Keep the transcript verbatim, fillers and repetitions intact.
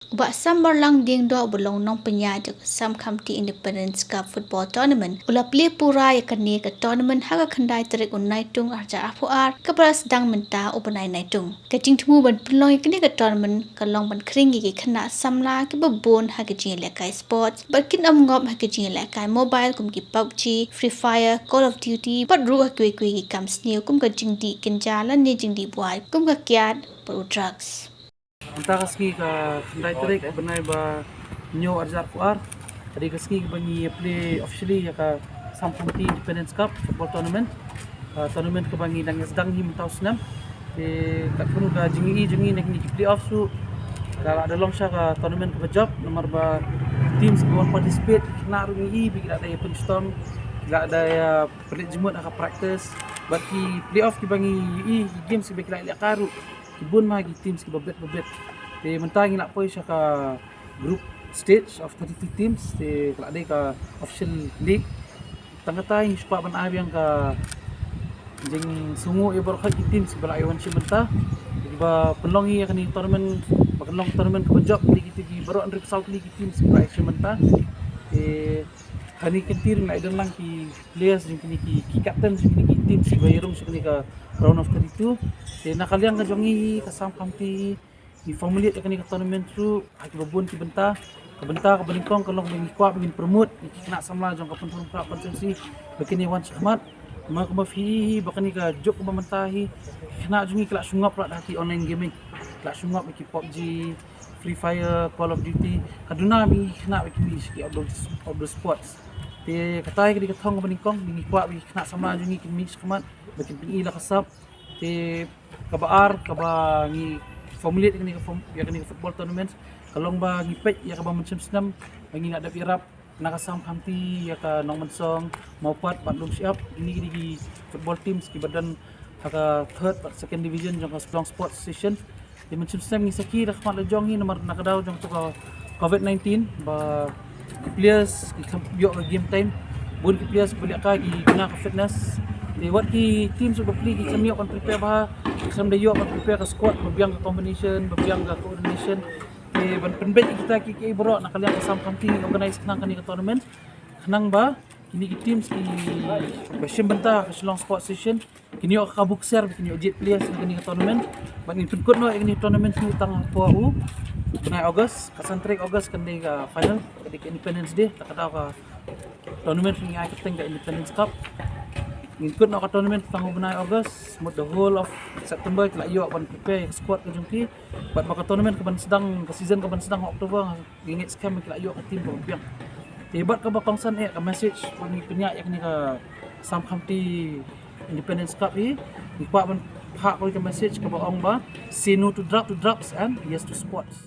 U Bah Sambarlang Diengdoh, uba long nongpynïaid jong ka Sam Khamti Independence Cup Football Tournament, u la plie pura ïa kane ka tournament ha ka khyndai tarik u Naitung arhajar arphew ar, kaba la sdang mynta u bnai Naitung. Ka jingthmu ban pynlong ïa kane ka tournament ka long ban khring ïa ki khynnah samla kiba bun ha ka jingïalehkai sports bad kin ym ngop ha ka jingïalehkai mobile kum ki PUBG, Free Fire, Call of Duty bad ruh ha kiwei kiwei ki kam sniew kum ka jingdih kynja lane jingdih buaid kum ka kiad bad u drugs. Mynta ka sngi ka khyndai tarik bnai ba hynñiew arhajar arphew ar, ka dei ka sngi kaba ngi plie officially ïa ka Sam Khamti Independence Cup Football Tournament. Ka tournament kaba ngi dang sdang hi mynta u snem. Te katkum ka jingïohi jong ngi na kine ki playoffs ruh, ka la da long sha ka tournament kaba jop namar ba teams kiba wan participate, khynnah ruh ngi i ba ki la da ïa pynshitom, ki la da ïa pynleit jingmut ha ka practice. Bad ki playoff kiba ngi ïohi, ki games kiba ki la ïalehkai ruh, ki bun ma ki teams kiba bit ba bit. Te mynta ngi la poi sha ka group stage of thirty-two teams, te ka la dei ka official league. Tang kata ngi shu kwah ban ai biang ka jingsngewnguh ïa baroh ki teams kiba la ïa wan shim bynta, kiba pynlong ïa kane tournament, ba kan long tournament kaba jop ïa kito ki baroh hynriew saw tylli ki teams kiba la ïa shim bynta. Te kane ka kyntien ngi la ïa don lang ki players jong kine ki, ki captain jong kine ki teams kiba ïa rung sha kane ka round of thirty-two. Te na ka liang ka jong ngi, ka Sam Khamti, ngi formulate ïa kane ka tournament ruh ha kiba bun ki bynta. Ka bynta kaba nyngkong ka long ba ngi kwah ba ngin promote ïa ki khynnah samla jong ka Pynthorumkhrah constituency ba kin ïa wan shakhmat. Namar kumba phi i hi ba kane ka juk kaba mynta hi, ki khynnah jong ngi ki la shu ngop lad ha ki online gaming, ki la shu ngop ïa ki PUBG, Free Fire, Call of Duty. Ka duna ba ngi khynnah ba ki mih sha ki outdoor, outdoor sports. Te kata ka dei ka thong kaba nyngkong ba ngi kwah ba ki khynnah samla jong ngi kin mih shakhmat ba kin pyni la ka sap. Te kaba ar kaba ngi formulate ïa kane ka form, ïa kane ka football tournament ka long ba ngi peit ïa kaba mynshem snem ba ngi la dep ïarap na ka Sam Khamti ïa ka Nongmynsong, Mawpat bad Lumshyiap. Kine ki dei ki football teams kiba don ha ka third bad second division jong ka Shillong Sports Association. Te mynshem snem ngi sakhi da khmat la jong ngi namar na ka daw jong to ka covid nineteen ba ki players ki khlem ïoh ka game time. Bun ki players ba lehkai ki kena ka fitness. Te wat ki teams ba plie ki khlem ïoh ban prepare bha, ki khlem da ïoh ban prepare ka squad ba biang ka combination, ba biang ka coordination. Te ban pynbeit ïa kita ki, ki baroh na ka liang ka Sam Khamti ngi organize khnang kane ka tournament. Khnang ba kine ki teams kiba shim bynta ha ka Shillong Sports Association kin ïoh ka kabu ksiar ba kin ïoh jied players na kane ka tournament. Bad ngin pynkut noh ïa kane ka tournament hi tang hapoh u bnai August, ka san tarik August kan dei ka final, ka dei ka Independence Day. Ta ka daw ka tournament ngi ai kyrteng ka Independence Cup. Ngin kut noh ka tournament tang u bnai August, mut the whole of September ki la ïoh ban prepare ïa ka squad ka jong ki. Bad ba ka tournament ka ban sdang, ka season ka ban sdang ha October, ngi ngeit skhem ki la ïoh ka team kaba biang. Te bad kaba kongsan eh ka message ba ngi pynïaid ïa kane ka Sam Khamti Independence Cup hi, ngi kwah ban phah kawei ka message kaba ong ba say no to drug, to drugs and yes to sports.